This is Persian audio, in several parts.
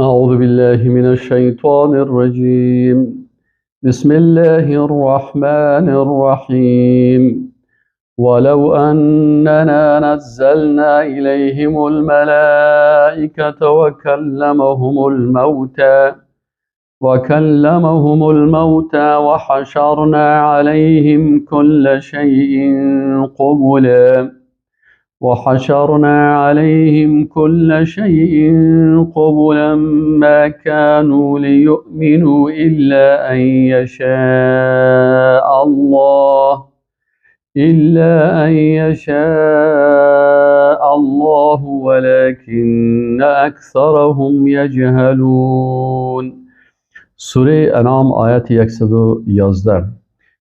أعوذ بالله من الشيطان الرجيم. بسم الله الرحمن الرحيم. ولو أننا نزلنا إليهم الملائكة وكلمهم الموتى وحشرنا عليهم كل شيء قبلا ما كانوا ليؤمنوا إلا أن يشاء الله ولكن أكثرهم يجهلون. سوره انعام آیت 111.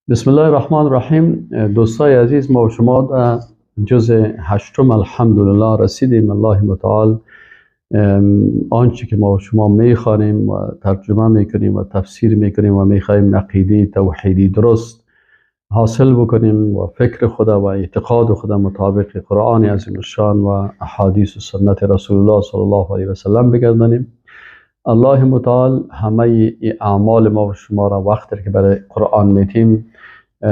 بسم الله الرحمن الرحیم. دوستای عزیز، ما و شما در جزء هشتم الحمدلله رسیدیم. الله متعال آنچه که ما و شما میخوانیم و ترجمه میکنیم و تفسیر میکنیم و میخواهیم عقیده توحیدی درست حاصل بکنیم و فکر خدا و اعتقاد خدا مطابق قرآن عظیم الشان و احادیث و سنت رسول الله صلی الله علیه و سلم بگردانیم. الله متعال همه اعمال ما و شما را وقتی که برای قرآن میتیم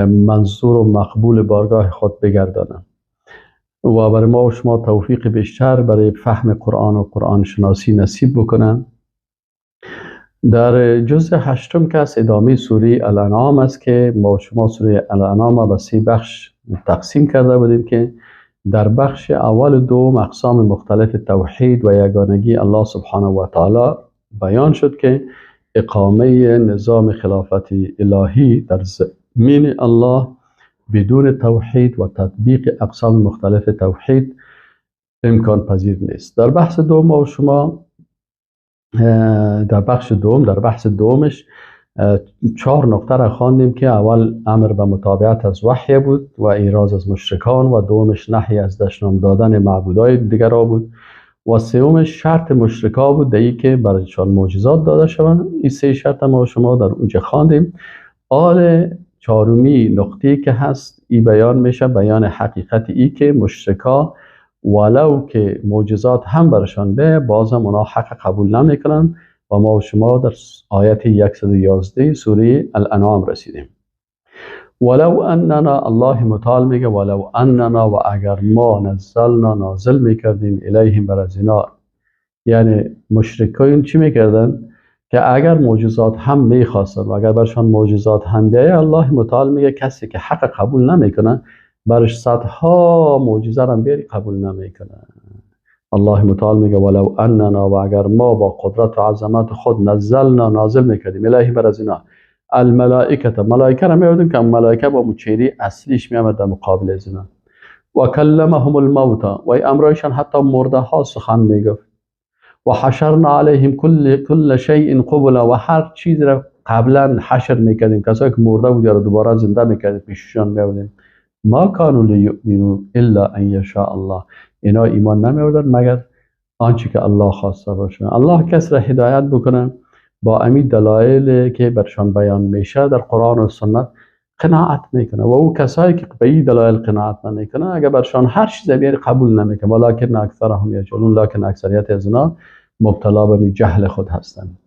منظور و مقبول بارگاه خود بگردانه و برای ما و شما توفیق بیشتر برای فهم قرآن و قرآن شناسی نصیب بکنه. در جزء هشتم که از ادامه سوره الانعام است که ما و شما سوره الانعام به 3 بخش تقسیم کرده بودیم که در بخش اول و دوم اقسام مختلف توحید و یگانگی الله سبحانه و تعالی بیان شد که اقامه نظام خلافت الهی در زمین الله بدون توحید و تطبیق اقسام مختلف توحید امکان پذیر نیست. در بحث دوم و شما در بخش دوم در بحث دومش 4 نقطه را خواندیم که اول امر به متابعت از وحی بود و ایراز از مشرکان، و دومش نهی از دشنام دادن معبودای دیگرها بود، و سومش شرط مشرکا بود در که برایشان معجزات داده شوند. این 3 شرط ما شما در اونجا خواندیم. آل چهارمی نقطه‌ای که هست ای بیان میشه، بیان حقیقت ای که مشرکا ولو که معجزات هم برشان به بازم اونا حق قبول نمیکنن و ما و شما در آیت 111 سوره الانعام رسیدیم. ولو اننا، الله متعال میگه ولو اننا، و اگر ما نزلنا نازل میکردیم الیهم بر از اینا، یعنی مشرکین چی میکردن که اگر معجزات هم میخواستن و اگر برشان معجزات هم بیایه، الله متعال میگه کسی که حق قبول نمیکنه برش صدها معجزه را بیاری قبول نمیکنه. الله متعال میگه ولو اننا، و اگر ما با قدرت و عظمت خود نزلنا نازل میکردیم الیهم بر از اینا الملائکه، ملائکه را میآوردیم که ملائکه با چهره اصلیش میآمد در مقابل از اینا، و کلمهم الموتى، و امرایشان حتی مرده ها سخن میگفت، و حشرنا علیهم کل شیء قبلا، و هر چیز را قبلا حشر میکردیم، کسایی که مرده بود یا دوباره زنده میکردیم پیششان میآوردیم. ما کانوا لیؤمنوا الا ان یشاء الله، اینا ایمان نمیآوردن مگر آنچه که الله خواسته باشه. الله کس را هدایت بکنه با امی دلایل که برشان بیان میشه در قرآن و سنت قناعت میکنه، و او کسایی که به این دلایل قناعت نمیکنه اگر برشان هر چیز بیاری قبول نمیکنه. ولکن اکثرهم یجهلون، لکن اکثریت از اینا مبتلا به جهل خود هستند.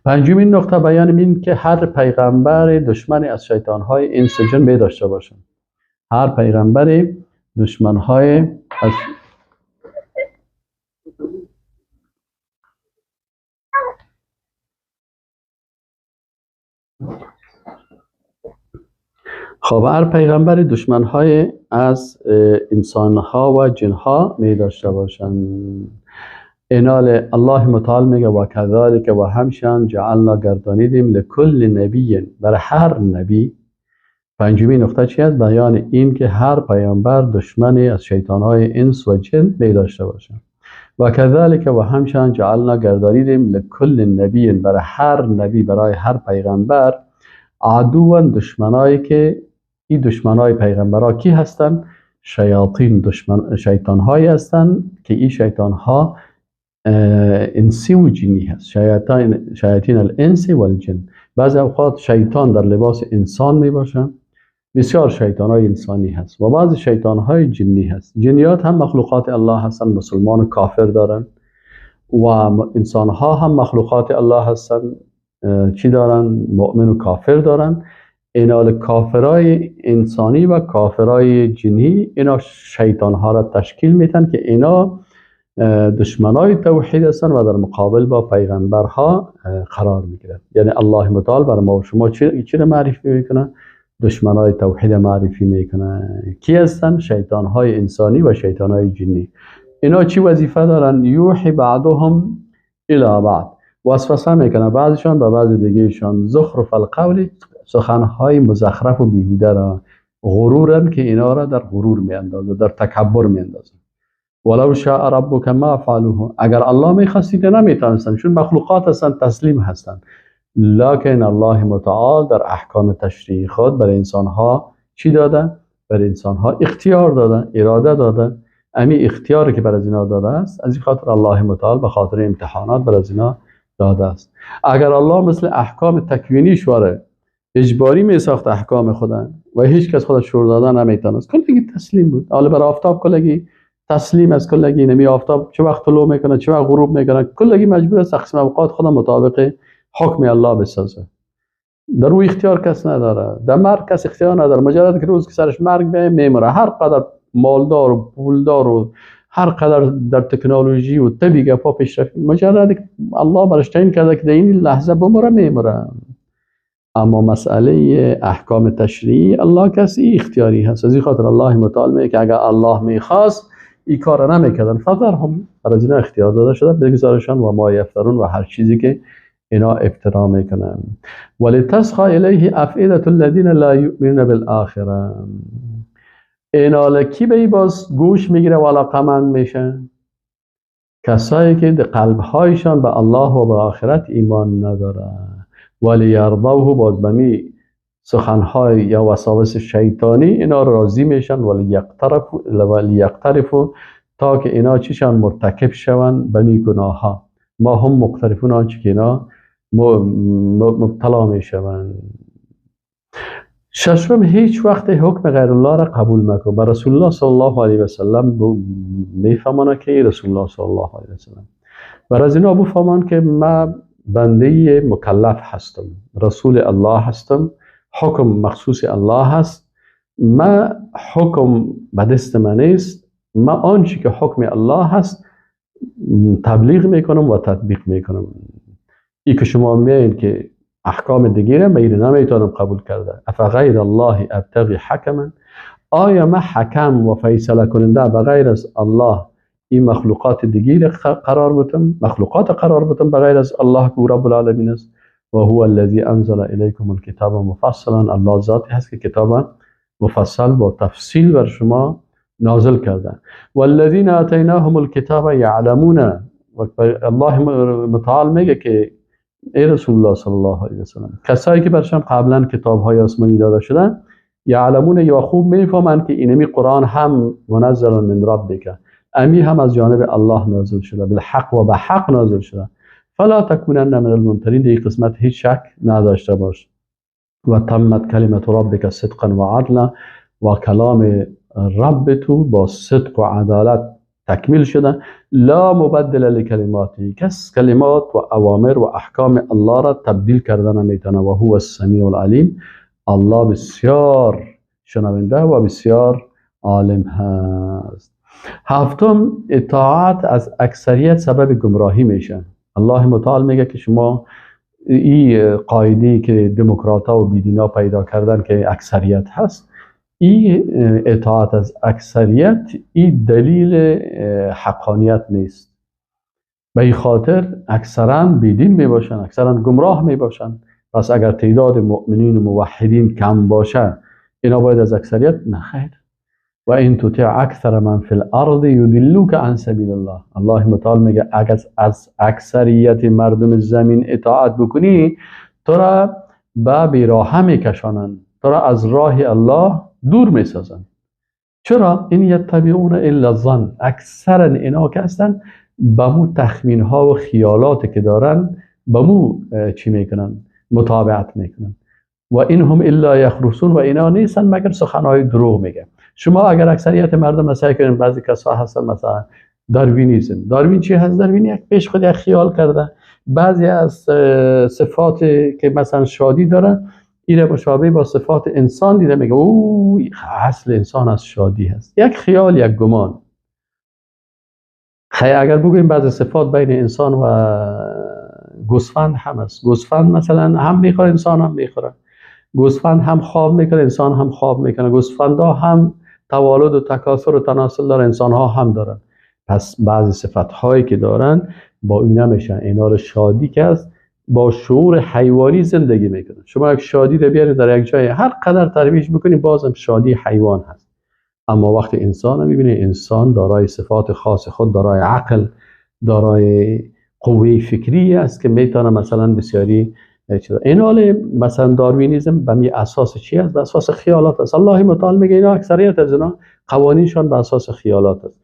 پنجمین نقطه بیان این که هر پیغمبر دشمنی از شیطانهای انس و جن می داشته باشند. هر پیغمبری دشمنهای از خب هر پیغمبر دشمنهای از انسانها و جنها می داشته باشند. اینال الله متعال میگه و کذالک، و همشان جعلنا گردانیدیم لکل نبی، برای هر نبی. پنجمین نقطه چی است؟ بیان این که هر پیامبر دشمنی از شیطانهای انس و جن می داشته باشند. و کذالک، و همشان جعلنا گردانیدیم لکل نبی، برای هر نبی، برای هر پیغمبر عدوا، دشمنایی که این دشمنای پیغمبرها کی هستند؟ شیاطین، دشمن شیطانهایی هستند که این شیطانها انسی و جنی هست، شیاطین الانس و الجن. بعضی اوقات شیطان در لباس انسان می باشه، بسیار شیطانهای انسانی هست و بعضی شیطانهای جنی هست. جنیات هم مخلوقات الله هستند، مسلمان و کافر دارن و انسان ها هم مخلوقات الله هستن. چی دارن؟ مؤمن و کافر دارن. اینا کافرای انسانی و کافرای جنی، اینا شیطان ها را تشکیل میتن که اینا دشمنای توحید هستن و در مقابل با پیغمبرها قرار میگیرن. یعنی الله متعال بر ما و شما چی را معرفی میکنه؟ دشمنای توحید معرفی میکنه. کی هستن؟ شیطان های انسانی و شیطان های جنی. اینا چی وظیفه دارن؟ یوحی بعضهم الی بعض، وسوسه میکنه بعضشان به بعض دیگهشان، زخرف القول، سخنهای مزخرف و بیهوده را، غرورن که اینا را در غرور میاندازه، در تکبر میاندازه. ولو شاء ربک ما فعلوه، اگر الله میخواستید نمیتونستن، چون مخلوقات هستن، تسلیم هستن. لکن الله متعال در احکام تشریعی خود برای انسانها چی داده؟ برای انسانها اختیار داده، اراده داده. امی اختیاری که بر از اینا داده است، از این خاطر الله متعال به خاطر امتحانات بر از اینا داده است. اگر الله مثل احکام تکوینی شواره اجباری می ساخت احکام خدا و هیچ کس خودش شور دادن نمیتونست، کلگی تسلیم بود. حالا بر آفتاب کلگی تسلیم از کلگی نمی، آفتاب چه وقت طلوع میکنه چه وقت غروب میکنه، کلگی مجبور است تقسیم اوقات خدا مطابق حکم الله بسازه. در او اختیار کس نداره، در مرگ کس اختیار نداره. مجرد که روز که سرش مرگ بیه میمره. هر قدر مالدار و پولدار و هر قدر در تکنولوژی و طبی گپا پیشرفت، مجرد الله برش تعیین کرده که در این لحظه بمره میمره. اما مسئله احکام تشریعی الله کسی اختیاری هست. از این خاطر الله متعال میگه که اگر الله میخواست این کار نمیکردن، فذرهم، برای اینا اختیار داده شده، بگذارشان و ما یفترون و هر چیزی که اینا افترا میکنن. ولی تصغی الیه افئده الذین لا یؤمنون بالآخره، اینا لکی به باز گوش میگیره و علاقمند میشه؟ کسایی که در قلبهایشان به الله و به آخرت ایمان ندارن. ولی یرضوه، باز به می سخنهای یا وساوس شیطانی اینا راضی میشن. ولی یقترفوا، تا که اینا چیشان مرتکب شون به می گناه. ما هم مقترفون آنچه که اینا مبتلا میشون. ششم، هیچ وقت حکم غیر الله را قبول مکن. بر رسول الله صلی الله علیه و سلم میفهمانه که رسول الله صلی الله علیه و سلم بر از اینا بفهمان که ما بنده مکلف هستم، رسول الله هستم، حکم مخصوص الله هست، ما حکم به دست من نیست، ما آنچه که حکم الله هست تبلیغ میکنم و تطبیق میکنم. ای که شما میایین که احکام دیگه من اینو نمیتونم قبول کرده. افغیر الله ابتغی حکما، آیا ما حکم و فیصله کننده بغیر از الله این مخلوقات دیگه قرار بدم، مخلوقات قرار بدم بغیر از الله که رب العالمین است؟ و هو الذی انزل الیکم الکتاب مفصلا، الله ذاتی هست که کتاب مفصل با تفصیل بر شما نازل کرده. والذین آتیناهم الکتاب یعلمون، الله متعال میگه که ای رسول الله صلی الله علیه و سلم، کسایی که برشان قبلا کتاب های آسمانی داده شدن، یعلمون یا خوب میفهمند که اینمی قرآن هم منزل من ربک، امی هم از جانب الله نازل شده، بالحق و به حق نازل شده. فلا تکونن من الممترین، در قسمت هیچ شک نداشته باش. و تمت کلمت ربک صدقا و عدلا، و کلام رب تو با صدق و عدالت تکمیل شده. لا مبدل لکلماتی، کس کلمات و اوامر و احکام الله را تبدیل کرده نمیتونه. و هو السمیع العلیم، الله بسیار شنونده و بسیار عالم هست. هفتم، اطاعت از اکثریت سبب گمراهی میشه. الله متعال میگه که شما این قاعده که دموکرات ها و بیدینا پیدا کردن که اکثریت هست، این اطاعت از اکثریت این دلیل حقانیت نیست. به این خاطر اکثرا بیدین میباشن، اکثرا گمراه میباشن. پس اگر تعداد مؤمنین و موحدین کم باشه، اینا باید از اکثریت؟ نه خیر. و این تطیع اکثر من فی الارض یضلوک عن سبیل الله، الله متعال میگه اگر از اکثریت مردم زمین اطاعت بکنی، تو را به بیراهه میکشانند، تو را از راه الله دور میسازند. چرا؟ این یتبعون الا الظن، اکثرا اینا که هستن به مو تخمین ها و خیالات که دارن به مو چی میکنن؟ متابعت میکنن. و این هم الا یخرسون، و اینا نیستن مگر سخنهای دروغ میگه. شما اگر اکثریت مردم مثلا کنین، بعضی کسا هستن مثلا داروینیزم. داروین چی هست؟ داروین یک پیش خود یک خیال کرده، بعضی از صفات که مثلا شادی داره ایره مشابه با صفات انسان دیده، میگه او اصل انسان از شادی هست. یک خیال، یک گمان. اگر بگوییم بعضی صفات بین انسان و گوسفند هم است. گوسفند مثلا هم میخوره، انسان هم میخوره. گوسفند هم خواب میکنه، انسان هم خواب میکنه. گوسفندها هم توالد و تکاثر و تناسل داره، انسان ها هم دارن. پس بعضی صفت هایی که دارن با این نمیشن. اینا رو شادی که است با شعور حیوانی زندگی میکنن. شما یک شادی رو بیارید در یک جای، هر قدر ترویج بکنید بازم شادی حیوان هست. اما وقتی انسان رو میبینه، انسان دارای صفات خاص خود، دارای عقل، دارای قوه فکری است که میتونه مثلا بسیاری چیزا. این حال مثلا داروینیزم به می اساس چی است؟ به اساس خیالات است. الله متعال میگه اینا اکثریت از اینا قوانینشان به اساس خیالات است.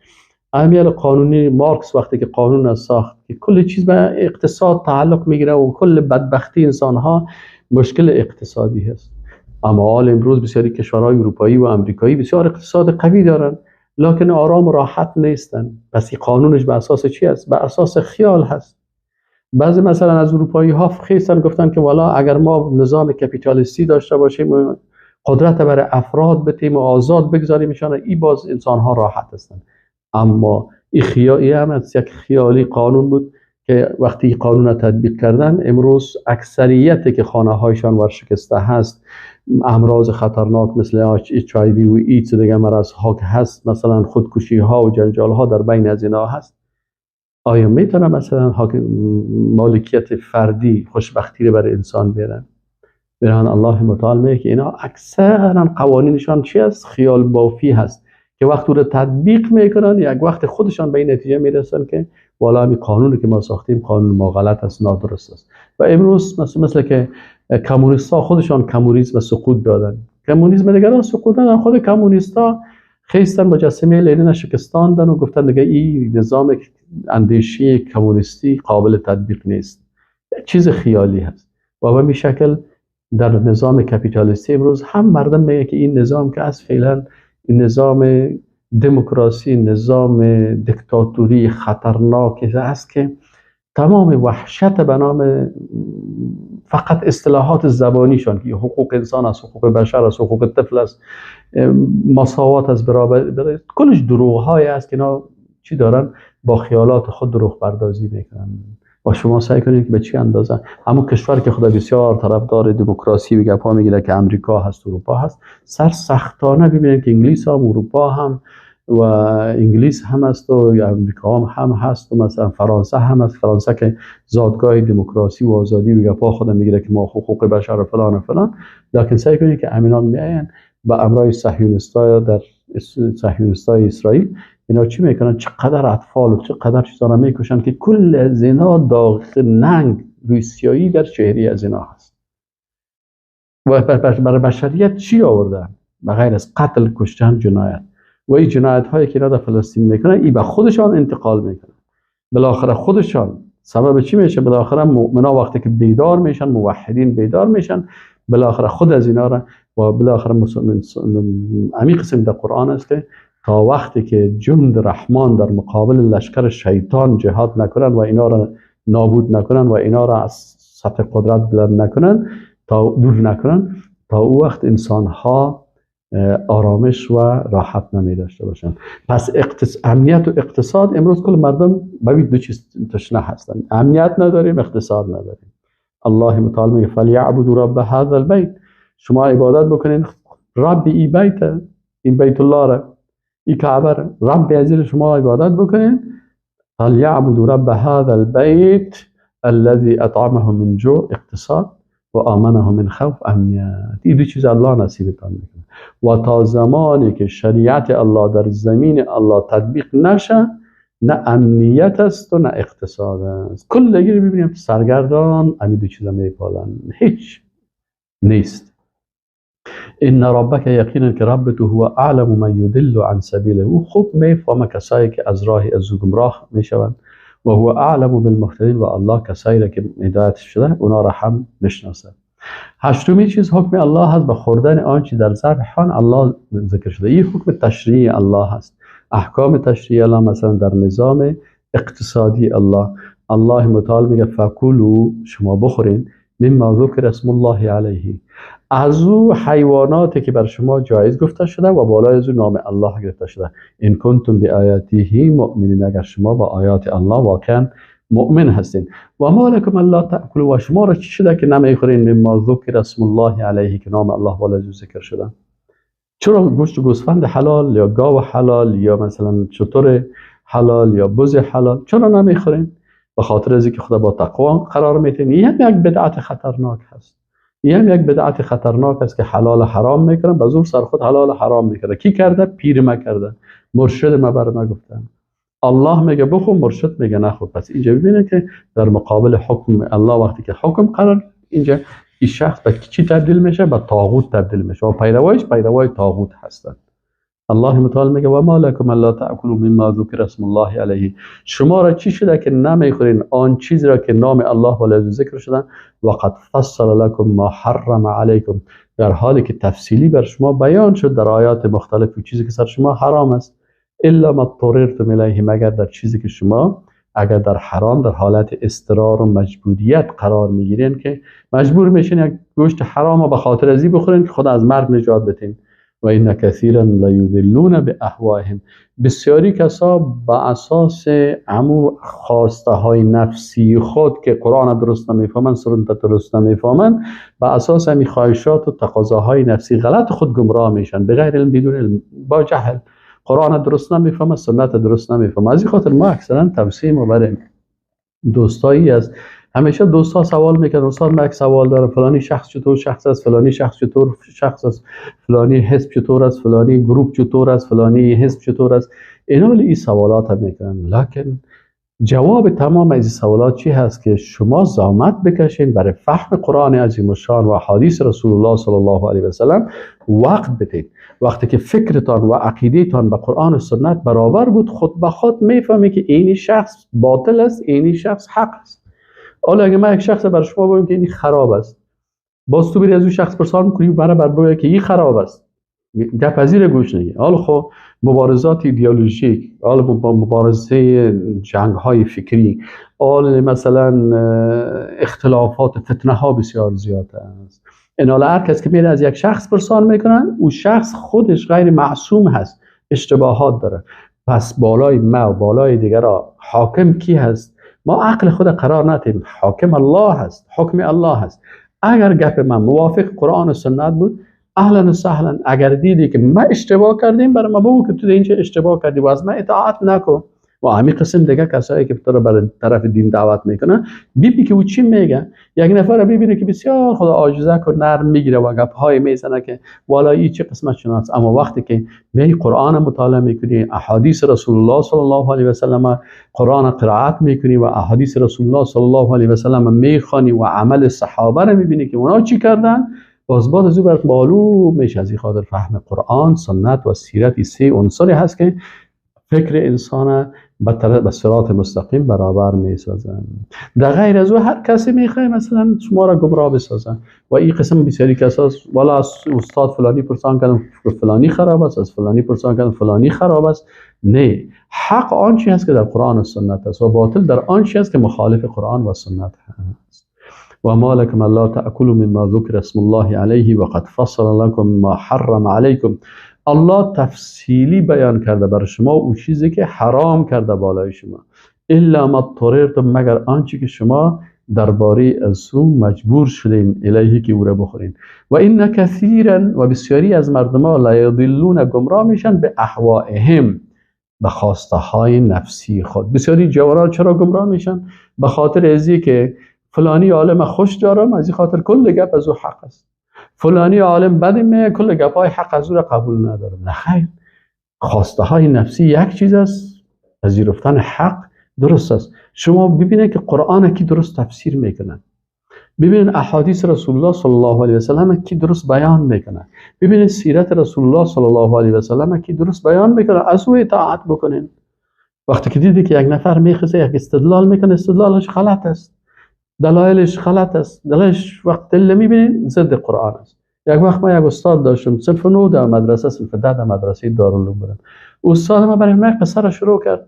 اهمیت قانونی مارکس وقتی که قانون را ساخت که کل چیز به اقتصاد تعلق میگیره و کل بدبختی انسان ها مشکل اقتصادی هست. اما حال امروز بسیاری کشورهای اروپایی و امریکایی بسیار اقتصاد قوی دارن، لکن آرام و راحت نیستن. پس این قانونش به اساس چی است؟ به اساس خیال هست. بعضی مثلا از اروپایی ها خیستن گفتن که والا اگر ما نظام کپیتالیستی داشته باشیم، قدرت برای افراد بتیم و آزاد بگذاریمشان، ای باز انسان ها راحت هستن. اما این خیالی هم از یک خیالی قانون بود که وقتی قانون را تطبیق کردن، امروز اکثریت که خانه هایشان ورشکسته هست، امراض خطرناک مثل HIV و ایدز دیگه مرض ها که هست، مثلا خودکشی ها و جنجال ها در بین از اینا هست. آیا میتونه مثلا مالکیت فردی خوشبختی رو برای انسان بیارن؟ برهان الله متعال میگه که اینا اکثرا قوانینشان چی است؟ خیال بافی هست که وقتی رو تطبیق میکنن، یک وقت خودشان به این نتیجه میرسن که والا همین قانونی که ما ساختیم قانون ما غلط است، نادرست است. و امروز مثل که کمونیست ها خودشان کمونیسم سقوط دادن، کمونیسم دیگران سقوط ندادن، خود کمونیست ها خیستن مجسمه لنین شکستاندن و گفتن دیگه این نظام اندیشی کمونیستی قابل تطبیق نیست، چیز خیالی هست. و به این شکل در نظام کپیتالیستی امروز هم مردم میگه که این نظام که از فعلا این نظام دموکراسی، نظام دیکتاتوری خطرناک است که تمام وحشت به نام فقط اصطلاحات زبانیشان که حقوق انسان است، حقوق بشر است، حقوق طفل است، مساوات است، برابر، کلش دروغ های است که اینا چی دارن؟ با خیالات خود دروغ پردازی میکنن. و شما سعی کنید که به چی اندازه همون کشور که خدا بسیار طرفدار دموکراسی و گپا میگیره که امریکا هست، اروپا هست، سر سختانه ببینید که انگلیس هم، اروپا هم و انگلیس هم هست و امریکا هم هست و مثلا فرانسه هم هست. فرانسه که زادگاه دموکراسی و آزادی و گپا خدا میگیره که ما حقوق بشر و فلان و فلان، لکن سعی کنید که امینا میاین با امرای صهیونیست‌ها در صهیونیست‌های اسرائیل اینا چی میکنن؟ چقدر اطفال و چقدر چیزا را میکشن که کل زنا داغ ننگ روی سیاهی در چهره از اینا هست. و برای بشریت چی آوردن بغیر از قتل، کشتن، جنایت؟ و این جنایت هایی که اینا در فلسطین میکنن، ای به خودشان انتقال میکنن. بالاخره خودشان سبب چی میشه؟ بالاخره مؤمنا وقتی که بیدار میشن، موحدین بیدار میشن، بالاخره خود از اینا را و بالاخره امی قسم در قرآن است که تا وقتی که جند رحمان در مقابل لشکر شیطان جهاد نکنن و اینا را نابود نکنن و اینا را از سطح قدرت بلند نکنن، تا دور نکنن، تا او وقت انسان ها آرامش و راحت نمی داشته باشن. پس امنیت و اقتصاد امروز کل مردم به دو چیز تشنه هستن، امنیت نداریم، اقتصاد نداریم. الله متعال میگه فلیعبدوا رب هذا البیت، شما عبادت بکنین رب ای بیت، این بیت الله را، ای کعبه را، رب عزیز شما عبادت بکنین. فلیعبدوا رب هذا البیت الذي اطعمهم من جوع، اقتصاد، و آمنهم من خوف، امنیت. این دو چیز الله نصیبتان میکنه. و تا زمانی که شریعت الله در زمین الله تطبیق نشه، نه امنیت است و نه اقتصاد است. کل دیگه ببینیم سرگردان همین دو چیز میپالن، هیچ نیست. ان ربک یقینا که رب تو هو اعلم من یضل عن سبیله، او خوب میفهمه کسایی که از راه از او گمراه میشوند، و هو اعلم بالمهتدین، و الله کسایی را که هدایت شده اونا را هم میشناسه. هشتمین چیز حکم الله هست به خوردن آنچه در ذبح الله ذکر شده. این حکم تشریعی الله هست. احکام تشریعی الله مثلا در نظام اقتصادی الله، الله متعال میگه فکلوا، شما بخورین، مما ذکر اسم الله علیه، از او حیواناتی که بر شما جایز گفته شده و بالای از او نام الله گرفته شده، ان کنتم بآیاته مؤمنین، اگر شما با آیات الله واقعا مؤمن هستین. و ما لکم الا تأکلوا، و شما را چی شده که نمیخورین مما ذکر اسم الله علیه، که نام الله بالای از او ذکر شده؟ چرا گوشت گوسفند حلال یا گاو حلال یا مثلا شتر حلال یا بز حلال چرا نمیخورین؟ به خاطر از اینکه خدا با تقوا قرار میتین. این هم یک بدعت خطرناک هست، این هم یک بدعت خطرناک است که حلال حرام میکنن، به زور سر خود حلال حرام میکنه. کی کرده؟ پیر ما کرده، مرشد ما بر ما گفته. الله میگه بخور، مرشد میگه نخور. پس اینجا ببینید که در مقابل حکم الله وقتی که حکم قرار، اینجا این شخص به چی تبدیل میشه؟ به طاغوت تبدیل میشه و پیروایش پیروای طاغوت هستند. الله متعال میگه و ما لکم الا تأکلوا مما ذکر اسم الله علیه، شما را چی شده که نمیخورین آن چیز را که نام الله علیه ذکر شده؟ و قد فصل لکم ما حرم علیکم، در حالی که تفصیلی بر شما بیان شد در آیات مختلف چیزی که سر شما حرام است. الا ما اضطررتم الیه، مگر در چیزی که شما اگر در حرام در حالت اضطرار و مجبوریت قرار میگیرین که مجبور میشین یک گوشت حرام رو به خاطر ازی بخورین که خدا از مرگ نجات بدین. و این کثیرا لیضلون باهوائهم، بسیاری کسا به اساس امو خواسته های نفسی خود که قرآن درست نمیفهمن، سنت درست نمیفهمن، به اساس همین خواهشات و تقاضاهای نفسی غلط خود گمراه میشن، بغیر علم، بدون علم، با جهل، قرآن درست نمیفهمه، سنت درست نمیفهمه. از این خاطر ما اکثرا توصیه ما برای دوستایی است، همیشه دوستا سوال میکنن، استاد من یک سوال دارم، فلانی شخص چطور شخص است، فلانی شخص چطور شخص است، فلانی حزب چطور است، فلانی گروپ چطور است، فلانی حزب چطور است. اینا ولی این سوالات هم میکنن، لکن جواب تمام از این سوالات چی هست؟ که شما زحمت بکشین برای فهم قرآن عظیم الشان و احادیث رسول الله صلی الله علیه و سلم وقت بدید. وقتی که فکرتان و عقیده‌تان به قرآن و سنت برابر بود، خود به خود میفهمی که اینی شخص باطل است، اینی شخص حق است. حالا اگه من یک شخص بر شما بگم که این خراب است، باز تو بری از اون شخص پرسان می‌کنی برای بر بگه که این خراب است، گپ پذیر گوش نگی. حالا خب مبارزات ایدئولوژیک، حالا مبارزه جنگ های فکری، حالا مثلا اختلافات، فتنه ها بسیار زیاد است. این حالا هر کس که میره از یک شخص پرسان میکنن، او شخص خودش غیر معصوم هست، اشتباهات داره. پس بالای ما و بالای دیگرا حاکم کی هست؟ ما عقل خود قرار ندیم، حاکم الله هست، حکم الله هست. اگر گپ من موافق قرآن و سنت بود، اهلا و سهلا. اگر دیدی که ما اشتباه کردیم، برای ما بگو که تو اینجا اشتباه کردی و از ما اطاعت نکن. و همین قسم دیگه کسایی که تو رو برای طرف دین دعوت میکنن، بیبی که او چی میگه، یک نفر ببینه که بسیار خدا عاجزه و نرم میگیره و گپ های میزنه که والا این چه قسمت شناس. اما وقتی که می قرآن مطالعه میکنی، احادیث رسول الله صلی الله علیه و سلم، قرآن قرائت میکنی و احادیث رسول الله صلی الله علیه و سلم میخوانی و عمل صحابه رو میبینی که اونا چی کردن، باز بعد از او برات معلوم میشه. از این خاطر فهم قرآن، سنت و سیرت سه عنصری هست که فکر انسان به صراط مستقیم برابر میسازن. در غیر از او هر کسی میخواه مثلا شما را گمراه بسازن. و این قسم بسیاری کساس والا از استاد فلانی پرسان کردن فلانی خراب است، از فلانی پرسان کردن فلانی خراب است. نه، حق آنچه هست که در قرآن و سنت است و باطل در آنچه است که مخالف قرآن و سنت هست. و ما لكم الا تأکلوا مما ذکر اسم الله علیه وقد فصل لكم ما حرم علیکم. الله تفصیلی بیان کرده بر شما او چیزی که حرام کرده بالای شما، الا ما اضطررتم، مگر آنچه که شما درباره از او مجبور شدین، الیه که او را بخورین. و این کثیرا، و بسیاری از مردم ها، لا یضلون، گمراه میشن، به اهوائهم، به خواسته های نفسی خود. بسیاری جوانان چرا گمراه میشن؟ به خاطر ازی که فلانی عالم خوش دارم، از این خاطر کل گپ از او حق است. فلانی عالم بد میگه، کل گپای حق از او را قبول ندارم. نه خیر، خواسته های نفسی یک چیز است، پذیرفتن حق درست است. شما ببینید که قرآن کی درست تفسیر میکنه، ببینید احادیث رسول الله صلی الله علیه و سلم کی درست بیان میکنه، ببینید سیرت رسول الله صلی الله علیه و سلم کی درست بیان میکنه، از او اطاعت بکنین. وقتی که دیدی که یک نفر میخزه یک استدلال میکنه، استدلالش غلط است، دلایلش غلط است، دلایلش وقت دل میبینین ضد قرآن است، یک وقت ما یک استاد داشتم، صنف 9 در مدرسه، صنف 10 در مدرسه دارالعلوم بودم. استاد ما برای من قصه را شروع کرد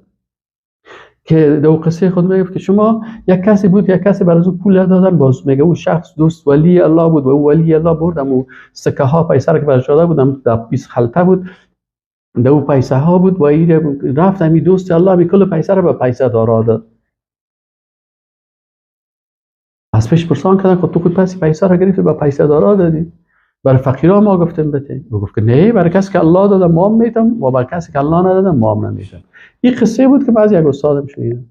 که دو قصه خود میگفت که شما یک کسی بود، یک کسی برای او پول دادن، باز میگه او شخص دوست ولی الله بود و او ولی الله بردم و سکه ها پیسه را که برش داده بودم در 20 خلطه بود، در او پیسه ها بود و این رفت همی دوست الله می کل پیسه را به پیسه دارا داد. از پیش پرسان کردن که تو خود پس پیسه را گرفتی به پیسه دارا دادی، برای فقیرا ما گفتیم بده. او گفت که نه، برای کسی که الله داده ما هم میتم و برای کسی که الله نداده ما هم نمیتم. این قصه بود که بعضی یک استادم شنیدم.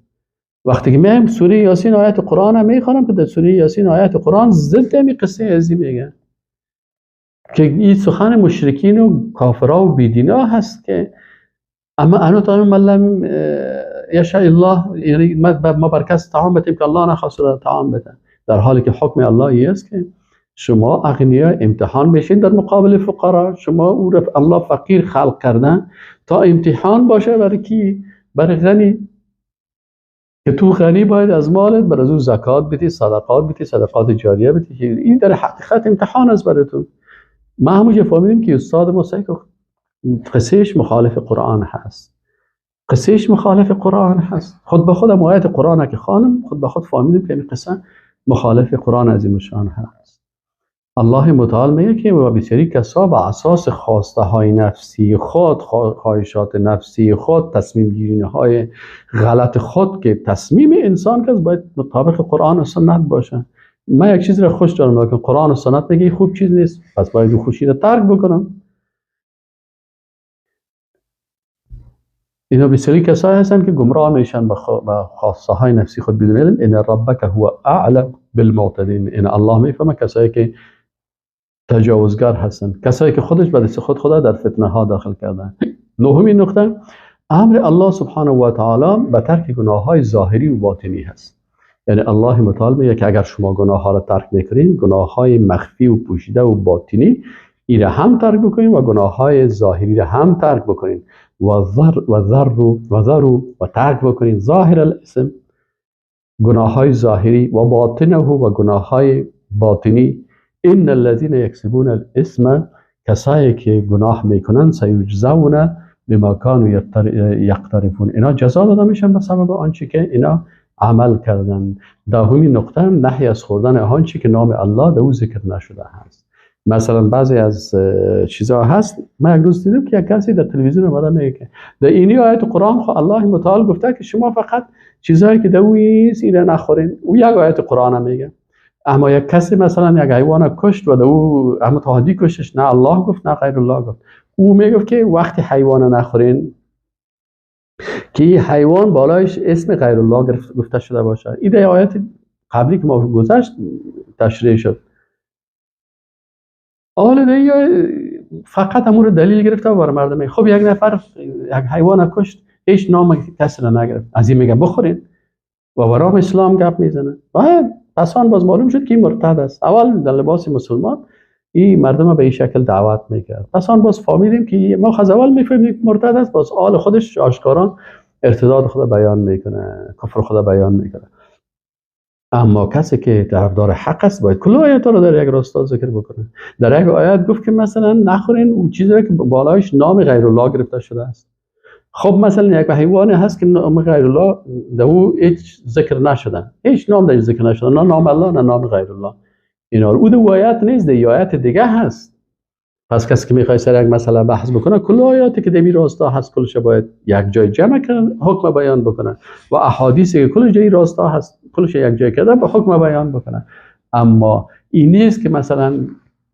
وقتی که میایم سوره یاسین آیت قرآن هم میخوانم که در سوره یاسین آیت قرآن ضد این قصه ازی میگه که این سخن مشرکین و کافرا و بیدینا هست که اما انا طعام من لم یشاء الله، یعنی ما بر کس طعام بدیم که الله نخواست طعام بده، در حالی که حکم الله این است که شما اغنیا امتحان بشین در مقابل فقرا. شما او را الله فقیر خلق کردن تا امتحان باشه برای کی؟ برای غنی، که تو غنی باید از مالت بر از او زکات بدی، صدقات بدی، صدقات جاریه بدی. این در حقیقت امتحان است برای تو. ما همونجا فهمیدیم که استاد ما سعی قصهش مخالف قرآن هست، قصهش مخالف قرآن هست. خود به خود آیت قرآن که خانم خود به خود فهمیدیم که این قصه مخالف قرآن عظیم الشان هست. الله متعال میگه که و بسیاری کسا به اساس خواسته های نفسی خود، خواهشات نفسی خود، تصمیم گیری های غلط خود که تصمیم انسان که باید مطابق قرآن و سنت باشه. من یک چیز را خوش دارم که قرآن و سنت میگه خوب چیز نیست، پس باید خوشی را ترک بکنم. اینا بسیاری کسایی هستن که گمراه میشن به خواسته های نفسی خود بدون علم. ان ربک هو اعلم بالمعتدین، ان الله میفهمه کسایی که تجاوزگر هستن، کسایی که خودش به دست خود خدا در فتنه ها داخل کردن. نهمین نقطه، امر الله سبحانه و تعالی به ترک گناه های ظاهری و باطنی هست. یعنی الله متعال میگه که اگر شما گناه ها را ترک میکنین، گناه های مخفی و پوشیده و باطنی این را هم ترک بکنین و گناه های ظاهری را هم ترک بکنین و ذر و ترک بکنین ظاهر الاسم، گناه های ظاهری و باطنه و گناه های باطنی. ان الذين يكسبون الاسم، کسایی که گناه میکنن، سیجزون بما كانوا یقترفون، اینا جزا داده میشن به سبب آنچه که اینا عمل کردن. دهمین نقطه، نهی از خوردن آنچه که نام الله در او ذکر نشده هست. مثلا بعضی از چیزها هست، من یک روز دیدم که یک کسی در تلویزیون اومده میگه که در اینی آیت قرآن خو الله متعال گفته که شما فقط چیزهایی که در او نیست اینا نخورین. او یک آیت قرآن هم میگه، اما یک کسی مثلا یک حیوان کشت و در او اما تا حدی کشتش، نه الله گفت نه غیر الله گفت. او میگفت که وقتی حیوان نخورین که این حیوان بالایش اسم غیر الله گفته شده باشه. این در آیت قبلی که ما گذشت تشریح شد. حالا دیگه فقط امور دلیل گرفته برای مردم. خب یک نفر یک حیوان کشت، هیچ نام کسی را نگرفت، از این میگه بخورین و برام اسلام گپ میزنه. و پس آن باز معلوم شد که این مرتد است. اول در لباس مسلمان این مردم به این شکل دعوت میکرد. پس آن باز فهمیدیم که ما از اول میفهمیم که مرتد است، باز آل خودش آشکارا ارتداد خود بیان میکنه، کفر خود بیان میکنه. اما کسی که طرفدار حق است باید کل آیات رو در یک راستا ذکر بکنه. در یک آیت گفت که مثلا نخورین اون چیزی که بالایش نام غیر الله گرفته شده است. خب مثلا یک حیوانی هست که نام غیر الله در او هیچ ذکر نشده، هیچ نام در ذکر نشده، نه نام الله نه نام غیر الله. اینا او در آیت نیست، در آیت دیگه هست. پس کسی که میخواد سر یک مسئله بحث بکنه، کل آیاتی که در این راستا هست کلش باید یک جای جمع کنه، حکم بیان بکنه، و احادیثی که کلش در راستا هست کلش یک جای کرده به حکم بیان بکنه. اما این نیست که مثلا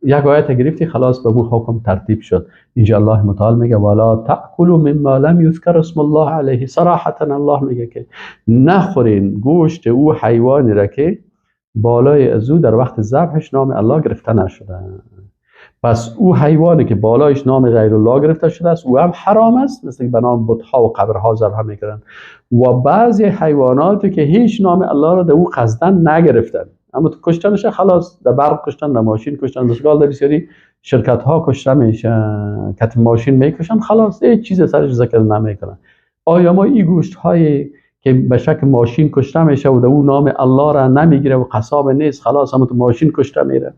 یک آیت گرفتی خلاص به اون حکم ترتیب شد. اینجا الله متعال میگه ولا تاکلوا مما لم یذکر اسم الله علیه. صراحتا الله میگه که نخورین گوشت او حیوانی را که بالای از او در وقت ذبحش نام الله گرفته نشده. پس او حیوانی که بالایش نام غیر الله گرفته شده است او هم حرام است، مثل به نام بت‌ها و قبرها ذبح میکردن. و بعضی حیواناتی که هیچ نام الله را در او قصدن نگرفتن، اما تو کشتنش خلاص در برق کشتن، در ماشین کشتن، مثلا در بسیاری شرکت ها کشته میشن، کت ماشین میکشن، خلاص هیچ چیز سرش ذکر نمیکنن. آیا ما این گوشت های که به شکل ماشین کشته میشه و در او نام الله را نمیگیره و قصاب نیست، خلاص اما تو ماشین کشته میره،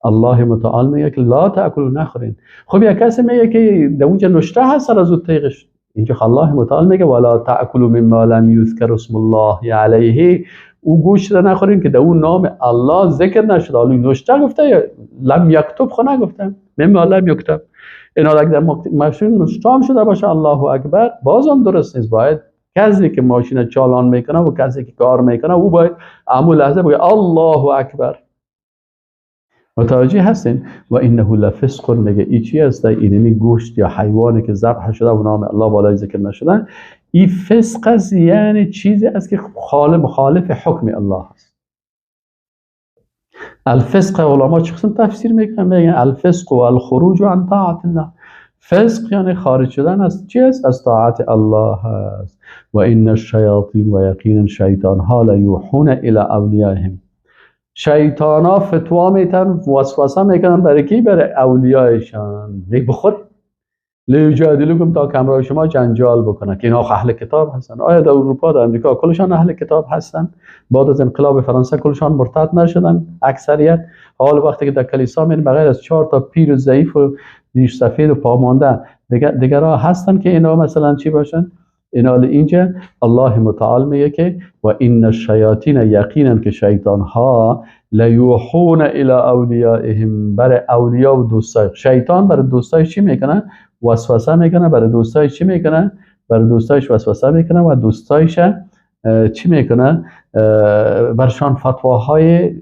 الله متعال میگه که لا تاکلوا، نخورین. خب یک کسی میگه که در اونجا نشته هست از اون تیغش، اینجا الله متعال میگه ولا تاکلوا مما لم یذکر اسم الله علیه، او گوشت را نخورین که در اون نام الله ذکر نشده. حالا نشته گفته یا لم یکتب؟ خو نگفته، مما لم یکتب. اینا اگر در ماشین نشته هم شده باشه الله اکبر، بازم درست نیست. باید کسی که ماشین چالان میکنه و کسی که کار میکنه او باید امو لحظه بگه الله اکبر. متوجه هستین؟ و انه لفسق، میگه ای چی هست؟ اینمی گوشت یا حیوانی که ذبح شده و نام الله بالای ذکر نشده، این فسق است، یعنی چیزی است که مخالف حکم الله است. الفسق علما چه قسم تفسیر میکنن؟ میگن الفسق و الخروج عن طاعت الله. فسق یعنی خارج شدن از چی است؟ از طاعت الله است. و ان الشیاطین، و یقینا شیطان ها لیوحون الی اولیائهم، شیطان ها فتوا میتن، وسوسه میکنن برای کی؟ برای اولیایشان. بخور لیجادلوکم، تا کمرای شما جنجال بکنن که اینا اهل کتاب هستن. آیا در اروپا، در امریکا کلشان اهل کتاب هستن؟ بعد از انقلاب فرانسه کلشان مرتد نشدن اکثریت؟ حال وقتی که در کلیسا میرین بغیر از 4 تا پیر و ضعیف و ریش سفید و پامانده دیگرها هستن که اینا مثلا چی باشن؟ اینا اینجا الله متعال میگه که و ان الشیاطین، یقینا که شیطان ها لیوحون الی اولیائهم، برای اولیا و دوستای شیطان، برای دوستای چی میکنه؟ وسوسه میکنه. برای دوستای چی میکنه؟ برای دوستایش وسوسه میکنه و دوستایش چی میکنه؟ برشان فتواهای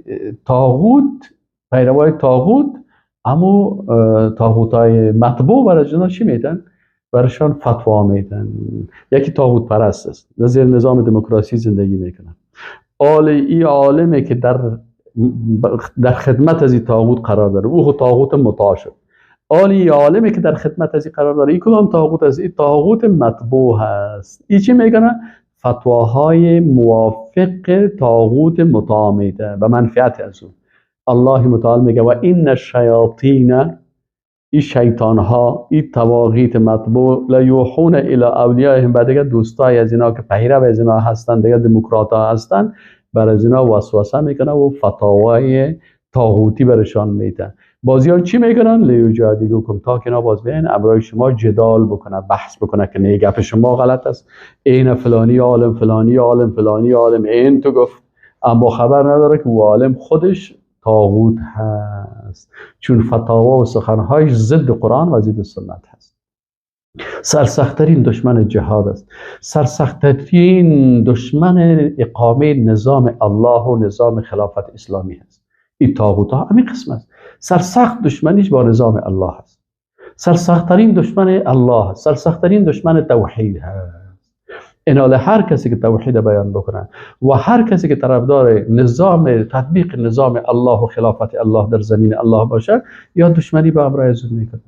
طاغوت، پیروای طاغوت، اما طاغوتای مطبوع برای جنا چی میتن؟ برشان فتوا میتن. یکی طاغوت پرست است، در زیر نظام دموکراسی زندگی میکنه. آل ای عالمه که در خدمت از این طاغوت قرار داره، او طاغوت مطاع شد. آل ای عالمه که در خدمت از این قرار داره، این کدام طاغوت است؟ این طاغوت مطبوع هست. این چی میکنه؟ فتواهای موافق طاغوت مطاع میده به منفعت از او. الله متعال میگه و ان الشیاطین، این شیطان ها، این طواغیت مطبوع، لیوحون الی اولیائهم، بعد دیگه دوستای از اینا که پیرو از اینا هستن، دیگه دموکرات ها هستن، بر از اینا وسوسه میکنه و فتاوای طاغوتی برشان میده. بازیان چی میکنن؟ لیجادلوکم، تا که اینا باز بیاین امرای شما جدال بکنه، بحث بکنه که نه گپ شما غلط است، این فلانی عالم، فلانی عالم، فلانی عالم این تو گفت، اما خبر نداره که او عالم خودش طاغوت هست، چون فتاوا و سخنهایش ضد قرآن و ضد سنت هست. سرسخت‌ترین دشمن جهاد است، سرسخت‌ترین دشمن اقامه نظام الله و نظام خلافت اسلامی هست. این طاغوت ها همین قسم است، سرسخت دشمنیش با نظام الله هست، سرسخت‌ترین دشمن الله هست، سرسخت‌ترین دشمن توحید هست. انال هر کسی که توحید بیان بکنه و هر کسی که طرفدار نظام تطبیق نظام الله و خلافت الله در زمین الله باشه، یا دشمنی با امرای از میکنه.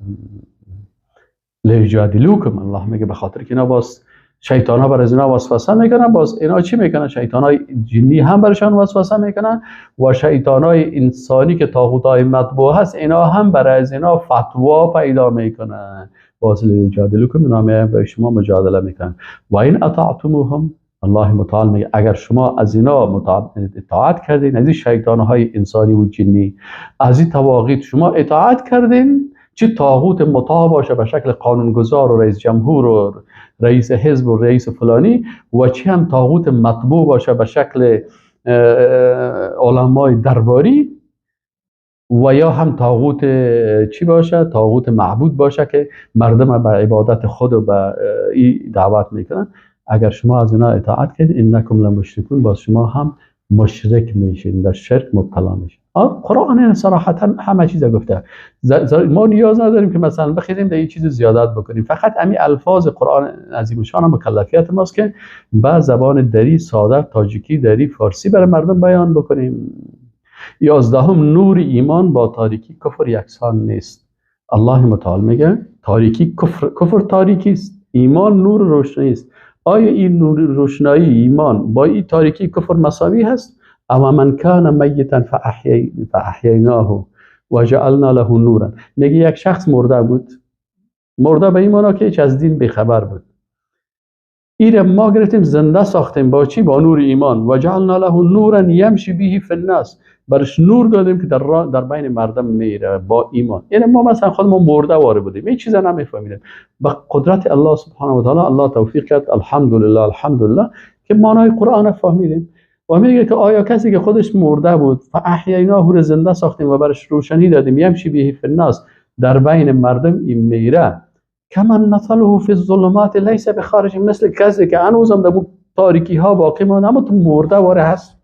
لیجادلوکم، الله میگه به خاطر که اینا باز شیطان ها بر از اینا وسوسه میکنن، باز اینا چی میکنن؟ شیطان های جنی هم برشان وسوسه میکنن و شیطان های انسانی که طاغوت های مطبوع هست، اینا هم برای از اینا فتوا پیدا میکنن. باز لیجادلوکم، اینا میایم برای شما مجادله میکنن. و این اطعتموهم، الله متعال میگه اگر شما از اینا اطاعت کردین، از این شیطان های انسانی و جنی، از این طواغیت شما اطاعت کردین، چه طاغوت مطاع باشه به شکل قانونگذار و رئیس جمهور و رئیس حزب و رئیس فلانی، و چه هم طاغوت مطبوع باشه به شکل علمای درباری، و یا هم طاغوت چی باشه؟ طاغوت معبود باشه که مردم به عبادت خود و به ای دعوت میکنن. اگر شما از اینا اطاعت کردید، انکم لمشرکون، باز شما هم مشرک میشین، در شرک مبتلا میشین. قرآن صراحتا همه چیز گفته، ما نیاز نداریم که مثلا بخیزیم در این چیز زیادت بکنیم. فقط امی الفاظ قرآن عظیم شان هم مکلفیت ماست که با زبان دری ساده، تاجیکی، دری، فارسی برای مردم بیان بکنیم. 11 نور ایمان با تاریکی کفر یکسان نیست. الله متعال میگه تاریکی کفر، کفر تاریکی است، ایمان نور روشنایی است. آیا این نور روشنایی ایمان با این تاریکی کفر مساوی هست؟ اما من کان میتا فاحییناه و جعلنا له نورا. میگه یک شخص مرده بود، مرده به این معنا که هیچ از دین بیخبر بود، ایره ما گرفتیم زنده ساختیم با چی؟ با نور ایمان. و جعلنا له نورا یمشی به فی الناس، برش نور دادیم که در بین مردم میره با ایمان. یعنی ما مثلا خودمون مرده واره بودیم، هیچ چیز نمیفهمیدیم. با قدرت الله سبحانه و تعالی الله توفیق کرد، الحمدلله الحمدلله که معنای قرآن فهمیدیم. و میگه که آیا کسی که خودش مرده بود فاحییناه، رو زنده ساختیم و برش روشنی دادیم، یمشی به فی الناس، در بین مردم این میره، کمن مثله فی الظلمات لیس بخارج، مثل کسی که هنوزم در تاریکی ها باقی مانده اما تو مرده واره هست،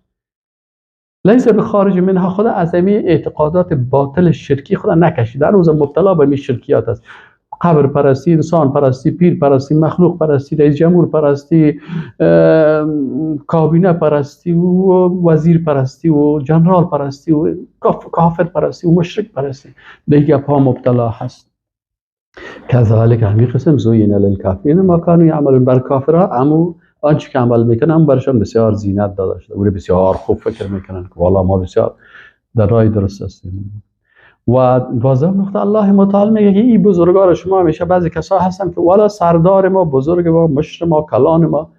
لیس بخارج منها، خدا از همین اعتقادات باطل شرکی خدا نکشیده، هنوزم مبتلا به می شرکیات است. قبر پرستی، انسان پرستی، پیر پرستی، مخلوق پرستی، رئیس جمهور پرستی، کابینه پرستی و وزیر پرستی و جنرال پرستی و کافر پرستی و مشرک پرستی، به گپ‌ها مبتلا هست. کذالک همین قسم زوین للکافرین ما کانوا یعملون، بر کافرها امو آنچه که عمل میکنن هم برشان بسیار زینت داده شده، اولی بسیار خوب فکر میکنن که والا ما بسیار در راه درست هستیم. و دوازدهم نقطه، الله متعال میگه که این بزرگار شما همیشه بعضی کسا هستن که والا سردار ما، بزرگ ما، مشر ما، کلان ما.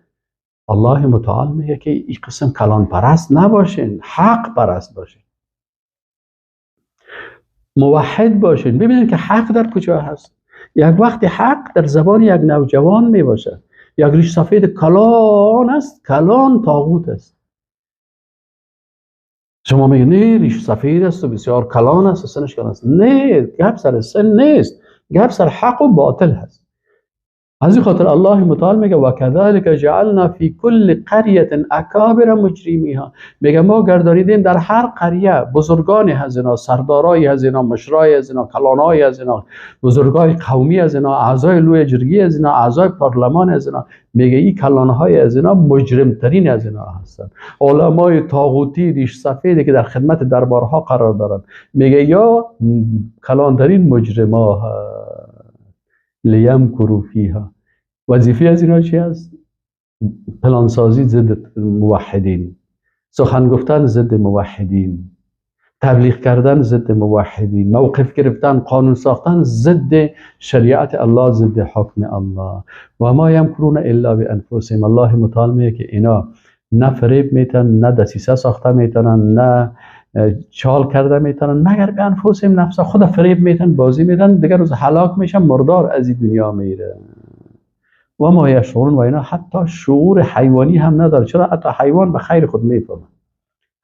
الله متعال میگه که این قسم کلان پرست نباشین، حق پرست باشین، موحد باشین. ببینید که حق در کجا هست. یک وقتی حق در زبان یک نوجوان می باشه، یک ریش سفید کلان است، کلان طاغوت است. شما میگه نه ریش سفید است و بسیار کلان است و سنش کلان است. نه، گپ سر سن نیست، گپ سر حق و باطل هست. از این خاطر الله متعال میگه و کذالک جعلنا فی کل قریه اکابر مجرمیها، میگه ما گردانیدیم در هر قریه بزرگان از اینا، سردارای از اینا، مشرای از اینا، کلانای از اینا، بزرگای قومی از اینا، اعضای لوی جرگی از اینا، اعضای پارلمان از اینا. میگه این کلانهای از اینا مجرمترین از اینا هستند، علمای طاغوتی ریش سفیدی که در خدمت دربارها قرار دارند. میگه یا کلانترین مجرما لیمکروا فیها. وظیفه از اینا چی است؟ پلانسازی ضد موحدین، سخن گفتن ضد موحدین، تبلیغ کردن ضد موحدین، موقف گرفتن، قانون ساختن ضد شریعت الله، ضد حکم الله. و ما یمکرون الا بانفسهم. الله متعال میگه که اینا نه فریب میتن، نه دسیسه ساخته میتونن، نه چال کرده میتونن، مگر به انفسهم، نفس خود فریب میتن، بازی میتن، دیگر روز هلاک میشن، مردار از این دنیا میره. و ما یشعرون، و اینا حتی شعور حیوانی هم نداره. چرا؟ حتی حیوان به خیر خود میفهمه.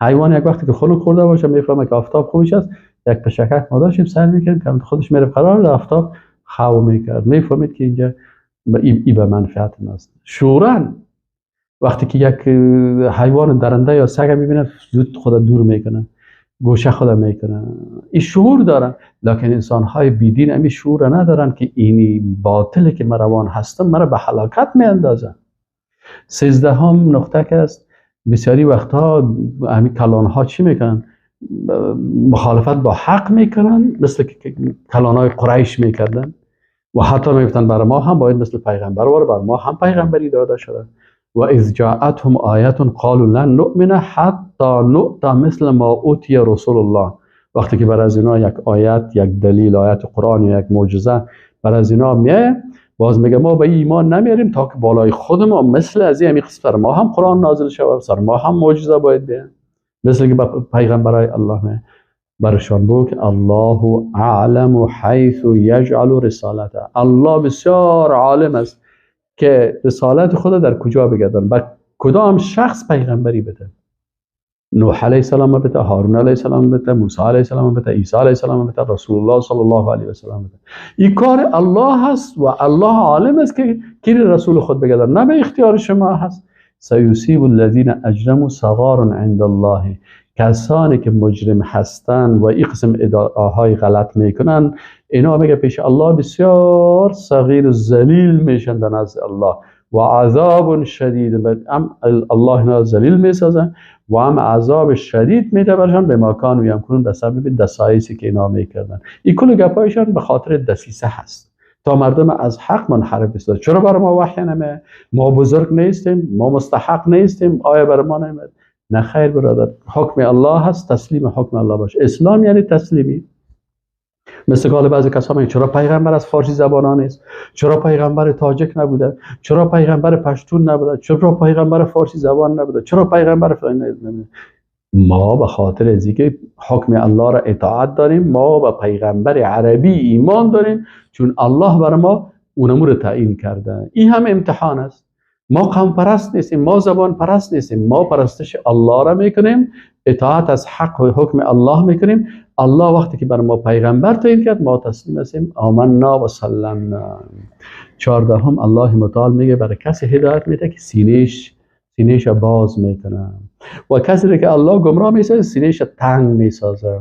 حیوان یک وقتی که خلق خورده باشه میفهمه که آفتاب خوبش است. یک پشکک ما داشتیم سر میکردیم که خودش میره قرار در آفتاب خو میکرد، میفهمید که اینجا ای به منفعت ماست. شعورا وقتی که یک حیوان درنده یا سگ میبینه زود خود دور میکنه، گوشه خود میکنه، این شعور دارن. لکن انسان های بیدین امی شعور ندارن که اینی باطله که من روان هستم مرا به هلاکت میاندازن. 13 نقطه که است، بسیاری وقتها همین کلان ها چی میکنن؟ مخالفت با حق میکنن، مثل که کلان های قریش میکردن و حتی میگفتن برای ما هم باید مثل پیغمبر واره، بر ما هم پیغمبری داده شده. و اذ جاءتهم آیه قالوا لن نؤمن حتی نؤتی مثل ما اوتی رسول الله. وقتی که بر از اینا یک آیت، یک دلیل، آیت قرآن یا یک معجزه بر از اینا میه، باز میگه ما به ایمان نمیاریم تا که بالای خود ما مثل از این قسم سر ما هم قرآن نازل شود، سر ما هم معجزه باید بیه، مثل که به پیغمبرای الله میه. برشان بود که الله اعلم حیث یجعل رسالته. الله بسیار عالم است که رسالت خود در کجا بگردن، به کدام شخص پیغمبری بده. نوح علیه السلام بده، هارون علیه السلام بده، موسی علیه السلام بده، عیسی علیه السلام بده، رسول الله صلی الله علیه و سلم بده. این کار الله هست و الله عالم است که کی رسول خود بگردن، نه به اختیار شما هست. سیصیب الذین اجرموا صغار عند الله. کسانی که مجرم هستند و این قسم ادعاهای غلط میکنن، اینا میگه پیش الله بسیار صغیر و ذلیل میشن در نزد الله و عذاب شدید. هم الله اینا ذلیل میسازن و هم عذاب شدید میده برشان به ماکان و یمکنون، به سبب دسایسی که اینا میکردن. این کل گپایشان به خاطر دسیسه هست تا مردم از حق منحرف بسازن. چرا برای ما وحی نمیه؟ ما بزرگ نیستیم، ما مستحق نیستیم، آیا برای ما نمیاد؟ نه خیر برادر، حکم الله هست، تسلیم حکم الله باش. اسلام یعنی تسلیمی. مثل قال بعضی کسا میگن چرا پیغمبر از فارسی زبانان نیست، چرا پیغمبر تاجک نبوده، چرا پیغمبر پشتون نبوده، چرا پیغمبر فارسی زبان نبوده، چرا پیغمبر فلان نبوده. ما به خاطر از اینکه حکم الله را اطاعت داریم، ما به پیغمبر عربی ایمان داریم، چون الله بر ما اونمو رو تعیین کرده. این هم امتحان است. ما قوم پرست نیستیم، ما زبان پرست نیستیم، ما پرستش الله را میکنیم، اطاعت از حق و حکم الله میکنیم. الله وقتی که بر ما پیغمبر تعیین کرد ما تسلیم هستیم، آمنا و سلمنا. 14 الله متعال میگه برای کسی هدایت میده که سینه‌ش باز میکنه و کسی که الله گمراه میسازه سینه‌ش تنگ میسازه.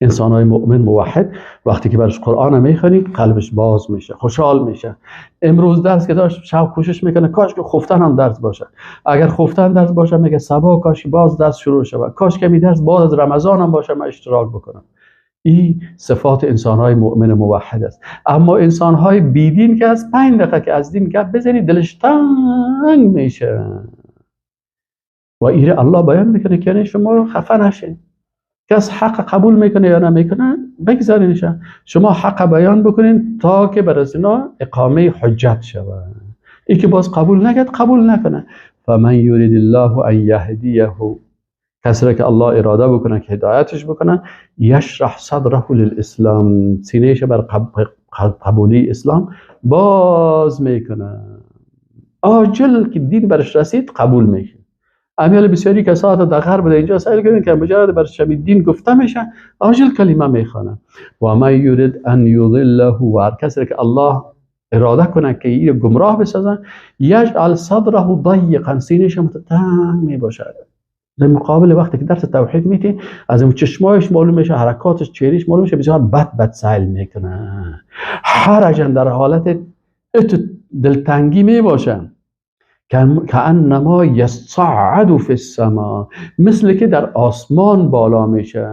انسان های مؤمن موحد وقتی که برش قرآن میخوانی قلبش باز میشه، خوشحال میشه. امروز درس که داشت شب کوشش میکنه کاش که خفتن هم درس باشه، اگر خفتن درس باشه میگه صبح کاش باز درس شروع شه، کاش که می درس باز از رمضان هم باشه من اشتراک بکنم. این صفات انسان های مؤمن موحد است. اما انسان های بیدین که از 5 دقیقه که از دین گپ بزنی دلش تنگ میشه. و ایره الله بیان میکنه که شما خفه نشین، کس حق قبول میکنه یا نمیکنه بگذارینش، شما حق بیان بکنین تا که بر از اینا اقامه حجت شود. ای که باز قبول نکرد قبول نکنه. فمن یرید الله ان یهدیه، کسی را که الله اراده بکنه که هدایتش بکنه، یشرح صدره للاسلام، سینه‌اش بر قبولی اسلام باز میکنه. عاجل که دین برش رسید قبول میشه. امیال بسیاری کسا در غرب در اینجا سعی کنید که مجرد بر شبیه دین گفته میشه عاجل کلمه میخوانه. و من یرید ان یضله، و هر کسی که الله اراده کنه که این گمراه بسازن، یجعل صدره ضیقا، سینه‌اش متتنگ میباشه. در مقابل وقتی که درس توحید میتی از اون چشمایش معلوم میشه، حرکاتش، چهرهش معلوم میشه، بسیار بد بد سعی میکنه، حرجا در حالت دلتنگی میباشه، کأنما یصعد فی السما، مثل که در آسمان بالا میشه.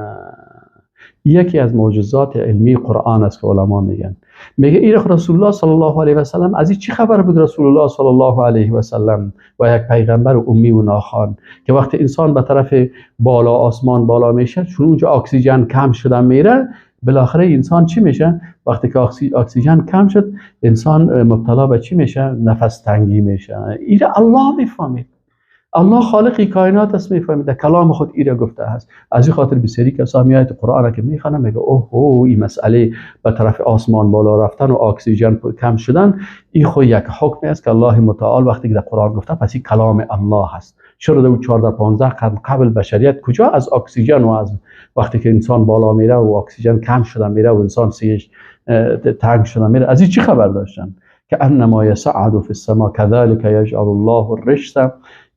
یکی از معجزات علمی قرآن است که علما میگن، میگه ایرخ رسول الله صلی الله علیه و سلم از این چی خبر بود؟ رسول الله صلی الله علیه و سلم و یک پیغمبر امی و ناخوان که وقتی انسان به طرف بالا آسمان بالا میشه، چون اونجا اکسیژن کم شده میره، بالاخره انسان چی میشه؟ وقتی که اکسیژن کم شد انسان مبتلا به چی میشه؟ نفس تنگی میشه. ایره الله میفهمید، الله خالق کائنات است، میفهمید، در کلام خود ایره گفته است. از این خاطر بسیاری کسا میاد قرآن که میخوانه میگه اوه اوه این مسئله به طرف آسمان بالا رفتن و اکسیژن کم شدن، این خو یک حکمی است که الله متعال وقتی که در قرآن گفته پس این کلام الله است. چرا در 14 15 قرن قبل بشریت کجا از اکسیژن و از وقتی که انسان بالا میره و اکسیژن کم شده میره و انسان سیش تنگ شده میره، از این چی خبر داشتن؟ که انما یصعد فی السما كذلك یجعل الله الرجس،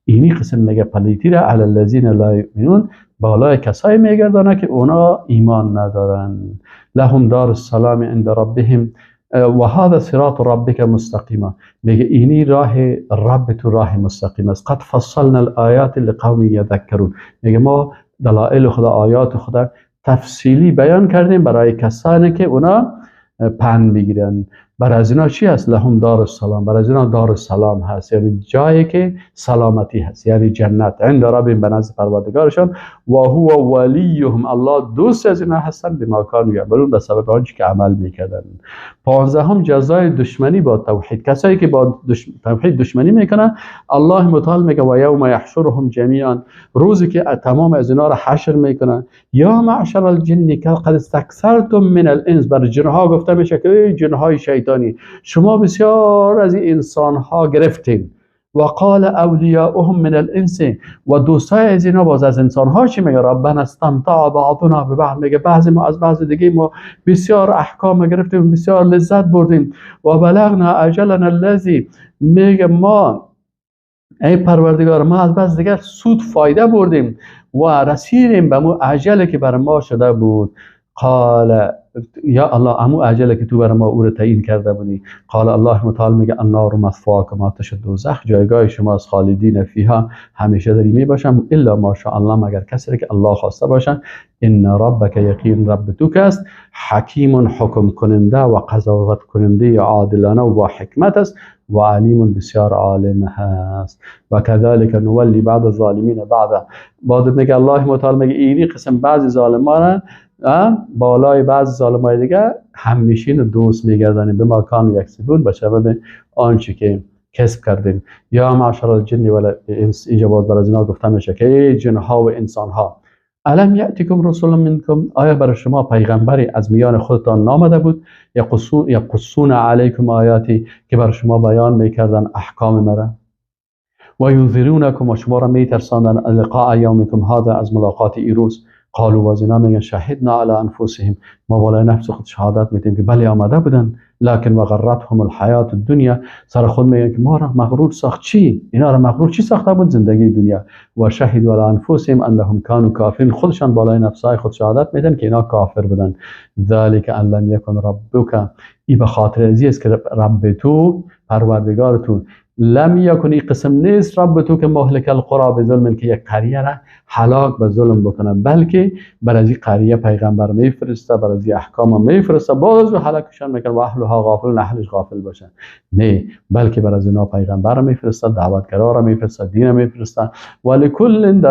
اینی قسم میگه پلیتی را علی الذین لا یؤمنون، بالای کسایی میگردانه که اونا ایمان ندارن. لهم دار السلام عند ربهم و هذا صراط ربک مستقیما، میگه اینی راه رب تو راه مستقیم است. قد فصلنا الآیات لقوم یذکرون، میگه ما دلائل خدا، آیات خدا تفصیلی بیان کردیم برای کسانی که اونا پند میگیرن. بر از اینا چی هست؟ لهم دار السلام، بر از اینا دار السلام هست، یعنی جایی که سلامتی هست، یعنی جنت، عند ربهم، به نزد پروردگارشان، و هو ولیهم، الله دوست از اینا هستن، بما کانوا یعملون، به سبب آنچه که عمل میکردن. 15 جزای دشمنی با توحید، کسایی که با توحید دشمنی میکنن، الله متعال میگه و یوم یحشرهم جمیعا، روزی که تمام از اینا را حشر میکنن، یا معشر الجن قد استکثرتم من الانس، بر جنها گفته میشه که ای جنهای شیطان، شما بسیار از این انسان ها گرفتین. و قال اولیاؤهم من الانس، و دوستای از اینا باز از انسان ها چی میگه؟ ربنا استمتع بعضنا ببعض، میگه بعضی ما از بعض دیگه ما بسیار احکام گرفتیم، بسیار لذت بردیم. و بلغنا اجلنا الذی، میگه ما ای پروردگار ما از بعض دیگر سود فایده بردیم و رسیدیم به مو اجل که بر ما شده بود. قال یا الله، امو عجله که تو برای ما او رو تعیین کرده بودی. قال الله متعال میگه النار مثواکم، آتش دوزخ جایگاه شما از، خالدین فیها، همیشه در می باشم، الا ما شاء الله، مگر کسی که الله خواسته باشه. ان ربک، یقین رب تو که است، حکیم، حکم کننده و قضاوت کننده عادلانه و با حکمت است، و علیم، بسیار عالم هست. و كذلك نولی بعض الظالمین بعض، بعد میگه الله متعال میگه اینی قسم بعضی ظالمان بالای بعض ظالمای دیگه همنشین و دوست میگردانیم. بما کانوا یکسبون، به سبب آنچه که کسب کردیم. یا معشر الجن والانس، اینجا باز بر از اینا گفته میشه که ای جنها و انسانها، الم یأتکم رسول منکم، آیا برای شما پیغمبری از میان خودتان نامده بود؟ یقصون علیکم آیاتی، که بر شما بیان میکردن احکام مرا، و ینذرونکم، و شما را میترساندن، لقاء یومکم هذا، از ملاقات ایروز. قالوا، باز اینا میگن شهدنا علی انفسهم، ما بالای نفس خود شهادت میدیم که بله آمده بودن، لکن وغرتهم الحیات الدنیا، سر خود میگن که ما را مغرور ساخت. چی؟ اینا را مغرور چی ساخته بود؟ زندگی دنیا. و شهدوا علی انفسهم انهم کانوا کافرین، خودشان بالای نفسهای خود شهادت میدن که اینا کافر بودن. ذلک ان لم یکن ربک، ای به خاطر ازی است که رب تو، پروردگارتون، لم یکن، این قسم نیست رب تو که مهلک القرى بظلم، که یک قریه را هلاک به ظلم بکنه، بلکه بر از این قریه پیغمبر میفرسته، بر از این احکام میفرسته، باز هلاکشان میکنه و اهلها غافلون، اهلش غافل باشن. نه، بلکه بر از اینا پیغمبر میفرسته، دعوتگرا را میفرسته، دین میفرسته. ولکل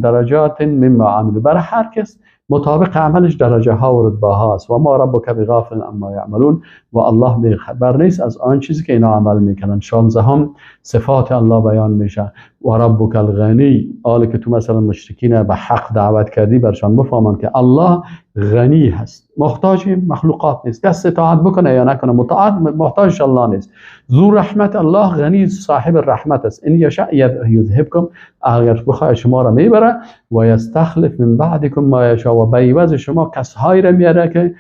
درجات مما عملوا، بر هر کس مطابق عملش درجه ها و رتبه ها است. و ما ربک بغافل عما یعملون، و الله بی‌خبر نیست از آن چیزی که اینا عمل میکنن. 16 صفات الله بیان میشه. و ربک الغنی، حالی که تو مثلا مشرکین به حق دعوت کردی، برشان بفهمن که الله غنی هست، محتاج مخلوقات نیست، کس اطاعت بکنه یا نکنه محتاج الله نیست. ذو رحمت، الله غنی صاحب رحمت است. ان یشاء یذهبکم، اگر بخواه شما را میبره، و یستخلف من بعدکم ما یشاء، و به عوض شما کسهایی را میاره که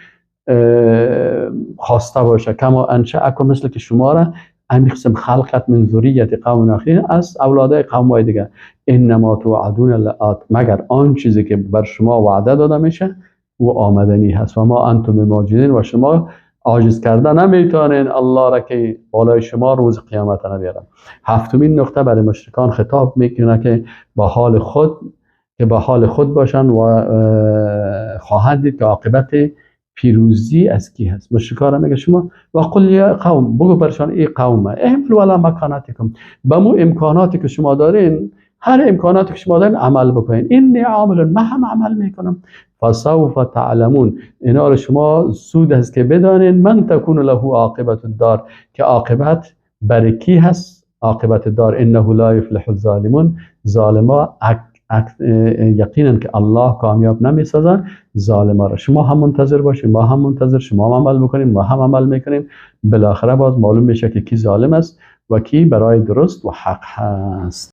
خواسته باشه. کما انشأکم، مثل که شما را همین قسم خلقت، من ذریت قوم آخرین، از اولادای قوم های دیگه. انما توعدون لآت، مگر آن چیزی که بر شما وعده داده میشه او آمدنی هست. و ما انتم بمعجزین، و شما عاجز کرده نمیتونین الله را که بالای شما روز قیامت نمیاره. هفتمین نقطه برای مشرکان خطاب میکنه که با حال خود باشن و خواهند دید که عاقبت پیروزی از کی هست. مشرکان میگه شما و قل یا قوم، بگو برشان ای قوم، اعملوا علی مکانتکم، به مو امکاناتی که شما دارین، هر امکاناتی که شما دارین عمل بکنین. انی عامل، من هم عمل میکنم. فسوف تعلمون، اینا رو شما سود هست که بدانین. من تکون له عاقبت الدار، که عاقبت بر کی هست؟ عاقبت دار. انه لا یفلح الظالمون، ظالما یقینا که الله کامیاب نمیسازن ظالما را. شما هم منتظر باشین، ما هم منتظر، شما هم عمل بکنیم، ما هم عمل میکنیم، بالاخره باز معلوم میشه که کی ظالم است و کی برای درست و حق هست.